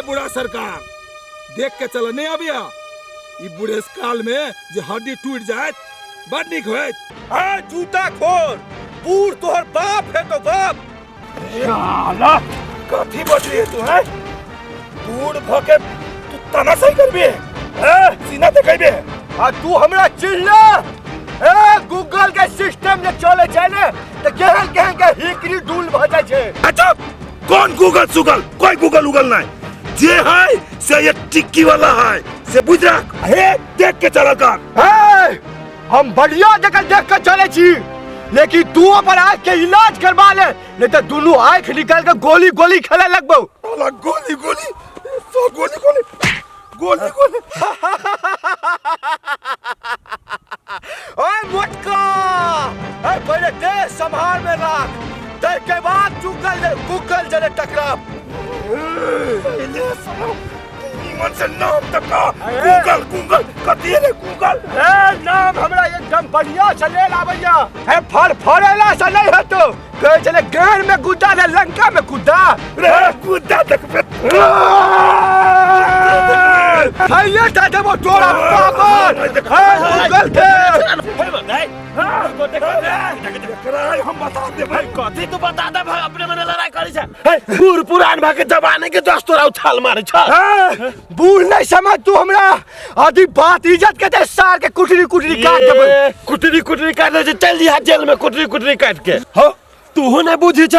ए बूढ़ा सरकार, देख के चल नहीं अबिया, ई बूढ़े काल में जे हड्डी टूट जाए बड़ नीक होयत। आ जूता खोर, बूढ़ तोहर बाप है तो बाप। साला कथी बजली तू है? बूढ़ भ के तू तना सही करबी है, सीना देखेबे। आ तू हमरा चिल्ला ए गूगल के सिस्टम जे चले छै ने त केहन केहन के हिकरी डूल भ जाय छै। अच्छा कौन गूगल सुगल? कोई गूगल उगल नहीं, जे है से एक टिक्की वाला है, से बुझ रख। हे देख के चल कर। हे हम बढ़िया जगह देख के चले छी, लेकिन तू अपन आँख के इलाज करवा ले, नहीं तो दोनों आँख निकाल के गोली गोली खेले लगबो। साला गोली गोली सो गोली गोली गोली गोली। ओए मोटका, ए पहले देह संभाल में राख, दे के बाद चुकल दे गूगल जने टकरा। पहले साला ईमान से नाम तक का गूगल गूगल कथी रे गूगल। ए नाम हमरा एकदम बढ़िया से ले लाबैया, ए फर फरेला से नहीं हेतो, कहे छले गान में गुद्दा ने लंका में गुद्दा रे गुद्दा तक पे हैया ता देबो तोरा पापर। हे गूगल के हम बता दे भाई कथी तू बता दे भाई, अपने मने लड़ाई करी छे। बूढ़ पुरान भा के जमाने के दस तोरा उछाल मारे छ। बूढ़ नहीं समझ तू हमरा, आदि बात इज्जत के दे सार के कुटरी कुटरी काट देबै। कुटरी कुटरी काट दे, चल जी जेल में कुटरी कुटरी काट के। हो तू नहीं बुझी छ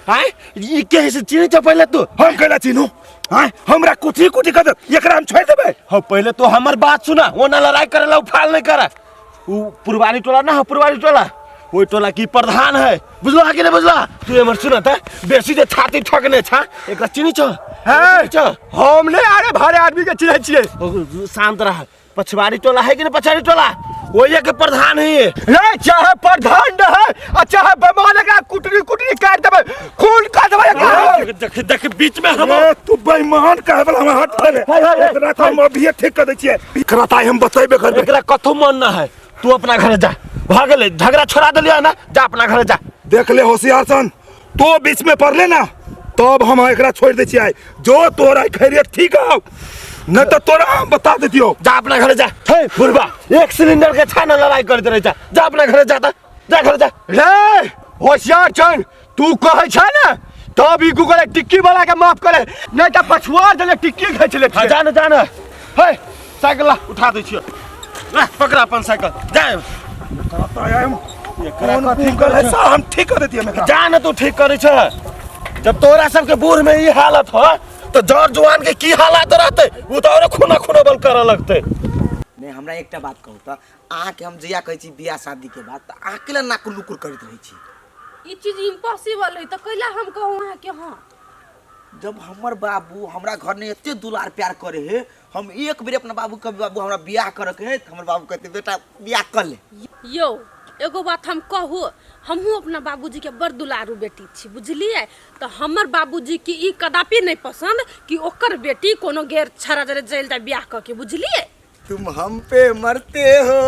आय ई के से चिन्ह छ पहले तू? हम केला चिन्हू? आय हमरा कुटरी कुटरी कर दे, एकरा हम छोड़ देबै। हो पहले तो हमर बात सुना, वो ना लड़ाई करेला उफाल नहीं करे। उ पुरवारी टोला ना हो, पुरवारी टोला ओई टोला की प्रधान है, बुझलो है कि नहीं बुझला? तू हमर सुना त बेसी जे छाती ठकने छ, एकरा चिन्ह छ? है छ हम नहीं अरे भारे आदमी के चिन्ह छियै। शांत रह, पछवारी टोला है कि नहीं? पछवारी टोला वही के प्रधान है। नहीं चाहे प्रधान रहे आ चाहे बेमान, एकरा कुटरी कुटरी काट देबै, खून काट देबै एकरा। देख देख बीच में हम तू बेईमान काहे वाला हमरा हट रे, एकरा त हम अभी ठीक कर दै छियै, एकरा त हम बतैबे करबै। एकरा कथो मन ना है, तू अपना घर जा, भऽ गेलै झगड़ा छोड़ा देलियै ना, जा अपना घर जा। देख ले होशियार सन, तो बीच में पड़ले ना तब हम एकरा छोड़ दै छियै, जो तोरा खैरियत ठीक हौ, नहीं तो तोरा हम बता देतियो। जा अपना घर जा। हे बुढ़बा एक सिलेंडर के छाना लड़ाई करते रहे, जा जा अपना घर जा, जा घर जा। रे होशियार छन तू कहै छ ने तब ई गूगल टिक्की वाला के माफ करे, नहीं तो पछुआर देले टिक्की घींच ले। हां जा ना जा ना, हे साइकिल ला उठा दै छियो, ला पकड़ा अपन साइकिल जा। कौन गूगल है सा हम ठीक कर देतियो एकरा। जा ना तू ठीक करै छ, जब तोरा सबके बूढ़ में ई हालत हो तो जर जुआन के की हालत रहते, वो तो और खूना खूना बल करे लगते। नहीं हमरा एकटा बात कहू त अहाँके हम जहिया कहै छी बियाह शादी के बात त अहाँ केला नाकुर नुकुर करैत रहै छी? ई चीज इम्पॉसिबल है त कैला हम कहूँ अहाँ के? हाँ जब हमर बाबू हमरा घर में एते दुलार प्यार करे है, हम एक बेर अपना बाबू के बाबू हमरा बियाह करे के है त हमर बाबू कहते बेटा बियाह कर ले। यौ एगो बात हम कहू, हमहूँ अपना बाबूजी के बड़ दुलारू बेटी छी बुझलियै, तऽ हमर बाबूजी के ई कदापि नहीं पसंद कि ओकर बेटी कोनो गैर छड़ा जरे जल जाए बियाह कऽ के, बुझलियै? तुम हम पे मरते हो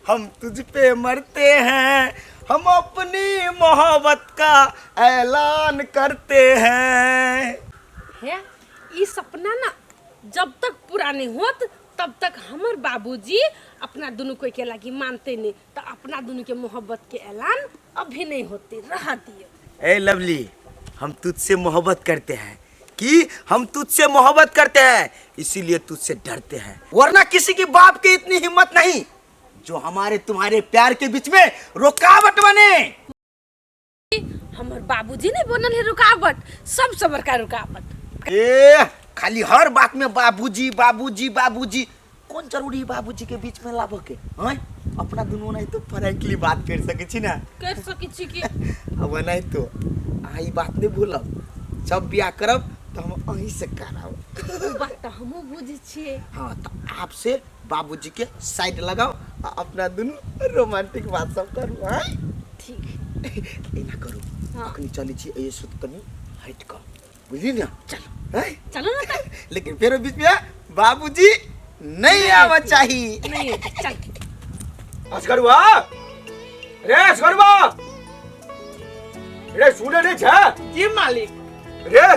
हम तुझ पे मरते हैं, हम अपनी मोहब्बत का ऐलान करते हैं। हे ई सपना ना जब तक पूरा नहीं होत तब तक हमर बाबूजी अपना दुनू कोई के लागी मानते नहीं, तो अपना दुनू के मोहब्बत के ऐलान अभी नहीं होते, रह दिए। ए लवली हम तुझसे मोहब्बत करते हैं कि हम तुझसे मोहब्बत करते हैं इसीलिए तुझसे डरते हैं, वरना किसी की बाप की इतनी हिम्मत नहीं जो हमारे तुम्हारे प्यार के बीच में रुकावट बने। हमर बाबूजी नहीं बनल है रुकावट, सबसे बड़का रुकावट। ए खाली हर बात में बाबूजी बाबूजी बाबूजी, कौन जरूरी है बाबूजी के बीच में लाबो के? हैं अपना दुनू नहीं तो फ्रैंकली बात कर सके छी ना? कर सके छी कि अब नहीं तो अहाँ ई बात नहीं भूलब, जब बियाह करब तो हम अहीं से करब। ओ बात तो हमहूँ बुझै छियै। हाँ तो आपसे बाबूजी के साइड लगाओ आ अपना दुनू रोमांटिक बात सब करू। हाँ ठीक एना करू। हाँ। अखनी चलै छी एहि से कनी हटि कऽ, बुझली ना? चलो हैं? चलो ना तब। लेकिन फेरो बीच में बाबूजी नहीं आवा चाहिए। नहीं चल असगरुआ रे, असगरुआ रे, सुने नहीं छे? जी मालिक। रे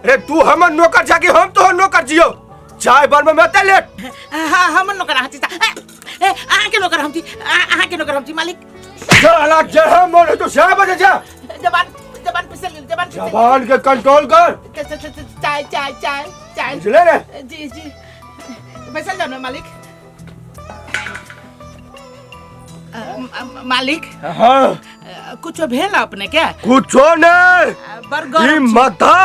रे तू हमर नौकर छा कि हम तोहर नौकर छियौ? चाय बनबै में एते लेट? हाँ, हमर नौकर अहाँ छी। अहाँके नौकर हम छी, अहाँके नौकर हम छी मालिक। साला जहाँ मन हेतौ सएह बजै छै। जबान जबान फिसल गेल, जबान फिसल गेल। जबान के कंट्रोल कर। चाय चाय चाय चाय। बुझले ने? जी जी, बैसल जाओ ना मालिक। मालिक। हाँ। कुछो भेल अपने के? कुछो नहीं। बड़ गरम ई माथा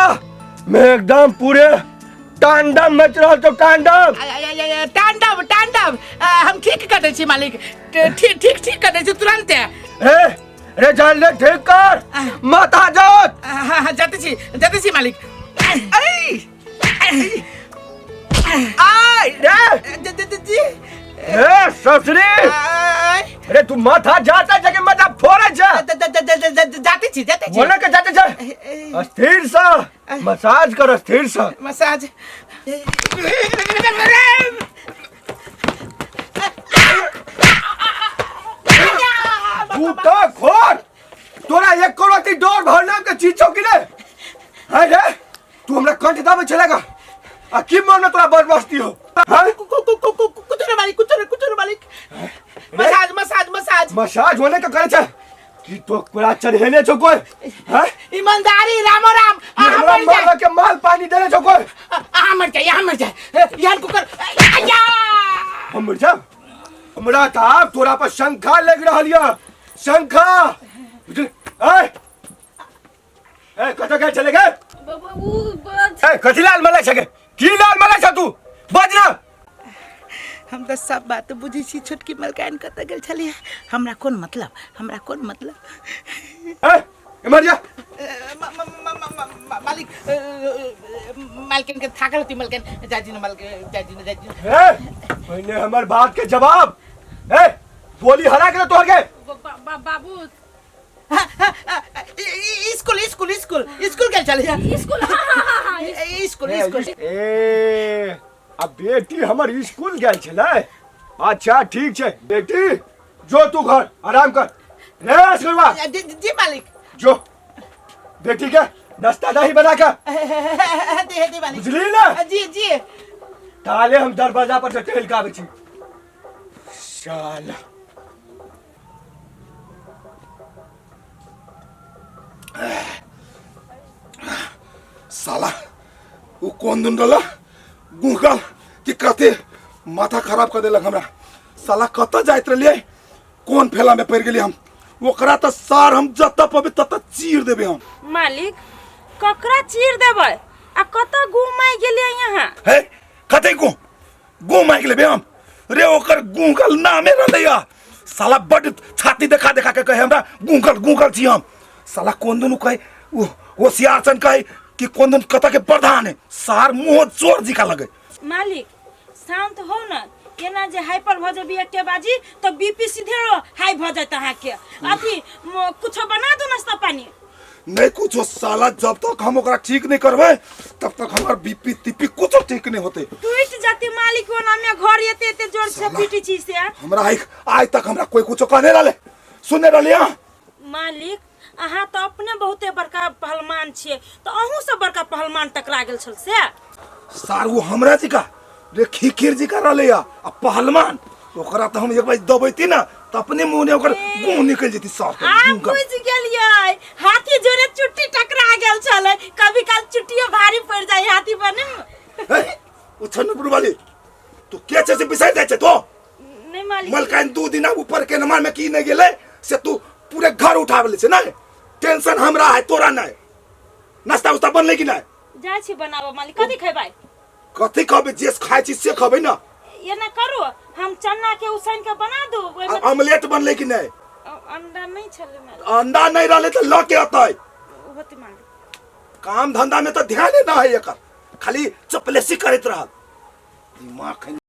में एकदम पूरे तांडव मच रहल छौ, तांडव। तांडव तांडव। हम ठीक कर दै छी मालिक, ठीक ठीक ठीक कर दै छी तुरंते। ए रे जल्दी ठीक कर, माथा जात। हाँ हाँ, जाते छी जाते छी मालिक। आय रे जी। ए ससुरी, अरे तू माथा जाता जगह माथा फोड़े जा। जाते छी जाते छी। बोले के जाते जा। अस्थिर सा मसाज कर, अस्थिर सा मसाज। जूता खोर, तोरा एक करोड़ डोर भरना के चीज छौ कि नहीं? है रे तू हमरा कंठ दाबे छलेगा आ की मन में तोरा बदमाशी हो? हाँ? कुछ ना मालिक, कुछ ना, कुछ ना मालिक। Massage massage massage. मसाज होने का करे छे कि तो तोरा चढ़ेने छौ कोई? हाँ? ईमानदारी रामो राम। हमरा माल के माल पानी देने छौ कोई? अहाँ मर जाए, यहाँ मर जाए, यहाँ कुकर। हम मर जाए? हमरा तो आब तोरा पर शंका लग रहल या, शंका। ए ए कतऽ गेल छलै गे? ए कथी लाल मलाई छगे? की लाल मलाई छ तू? बाज ना। हम तऽ सब बात बुझै छी। छोटकी मलकाइन कतऽ गेल छलियै? हमरा कोन मतलब, हमरा कोन मतलब। ए इमहर जा। मालिक, मालकिन के थाकल होती, मलकिन जाजी न, मलकिन जाजी न, जाजी न। ए पहिने हमर बात के जवाब। ए गोली हरा के तोहर के। बाबू स्कूल स्कूल स्कूल स्कूल गेल छलियै। स्कूल, हाँ हाँ हाँ, स्कूल स्कूल। ए अब बेटी हमर स्कूल गेल छलै। अच्छा ठीक छै बेटी, जो तू घर आराम कर। रे असगरवा। जी जी मालिक। जो बेटी के नाश्ता दही बना के दे दे मालिक। बुझली ना? जी जी। ताले हम दरवाजा पर से टहल के आबै छी। साला साला वो कौन दिन रहला गुहगल कि कते माथा खराब कर देलक हमरा। साला कतऽ जाइत रहलियै, कोन फेला में पड़ि गेलियै हम। ओकरा तऽ सार हम जतऽ पबै ततऽ चीर देबै हम। मालिक ककरा चीर देबै आ कतऽ घुमाइ गेलियै यहाँ? हे कते गु गु माइक लेबै हम रे? ओकर गुहगल नामे रहलैया। साला बड छाती देखा देखा के कहे हमरा गुहगल गुहगल छी हम। साला कोन दुनू कहे ओ होशियार सन कहे कि कोन दुन कतऽ के प्रधान है। सार मुँह चोर जिका लगे। मालिक शांत हो न, एना जे हाइपर भऽ जेबी एके बाजी तऽ बीपी सीधे हाई भऽ जायत अहाँके। अथी कुछो बना दू नाश्ता पानी। नहीं कुछो साला, जब तक हम ओकरा ठीक नहीं करबै तब तक हमर बीपी तीपी कुछो ठीक नहीं होते। टूट जाती मालिक, ओना में घर एते एते जोर से पीटी छी से। हमरा आइ तक हमरा कोई कुछो कहने रहले सुनने रहले। हाँ मालिक अहाँ तऽ अपने बहुते बड़का पहलवान छियै, तऽ अहूँ सब बड़का पहलवान टकरा गेल छल से। सार वो हमरा जी का रे खिखिर जी का रहले या आ पहलवान, ओकरा तऽ हम एक बार दबैती ना तऽ अपने मुंह ने ओकर मुंह निकल जेती साफ के आब मुंह का। बुझि गेलियै, हाथी जोरे चुट्टी टकरा गेल छलै। कभी काल चुट्टियो भारी पड़ि जाइ हाथी पर ने। ए, ओ छन्नपुर वाली तू के छै से बिसरि जाइ छै तो? नहीं मालिक। मलकाइन 2 दिन ऊपर के नमार में की नहीं गेलै से तू पूरे घर उठाबे ले छै ना। टेंशन हमरा है तोरा नहीं। नाश्ता उस्ता बनलै कि नहीं? जाइ छी बनाबऽ मालिक। कथी खेबै? कथी कहबै, जे खाइ छी से खबै ना। एना करू, हम चना के उसैन के बना दू, ओहिमे ऑमलेट बनलै कि नहीं? अंडा नहीं छलै मालिक। अंडा नहीं रहलै तऽ लऽ के अतै। होतै मालिक। काम धंधा में तऽ ध्याने ना है एकर, खाली चपलेसी करैत रहल। दिमाग खै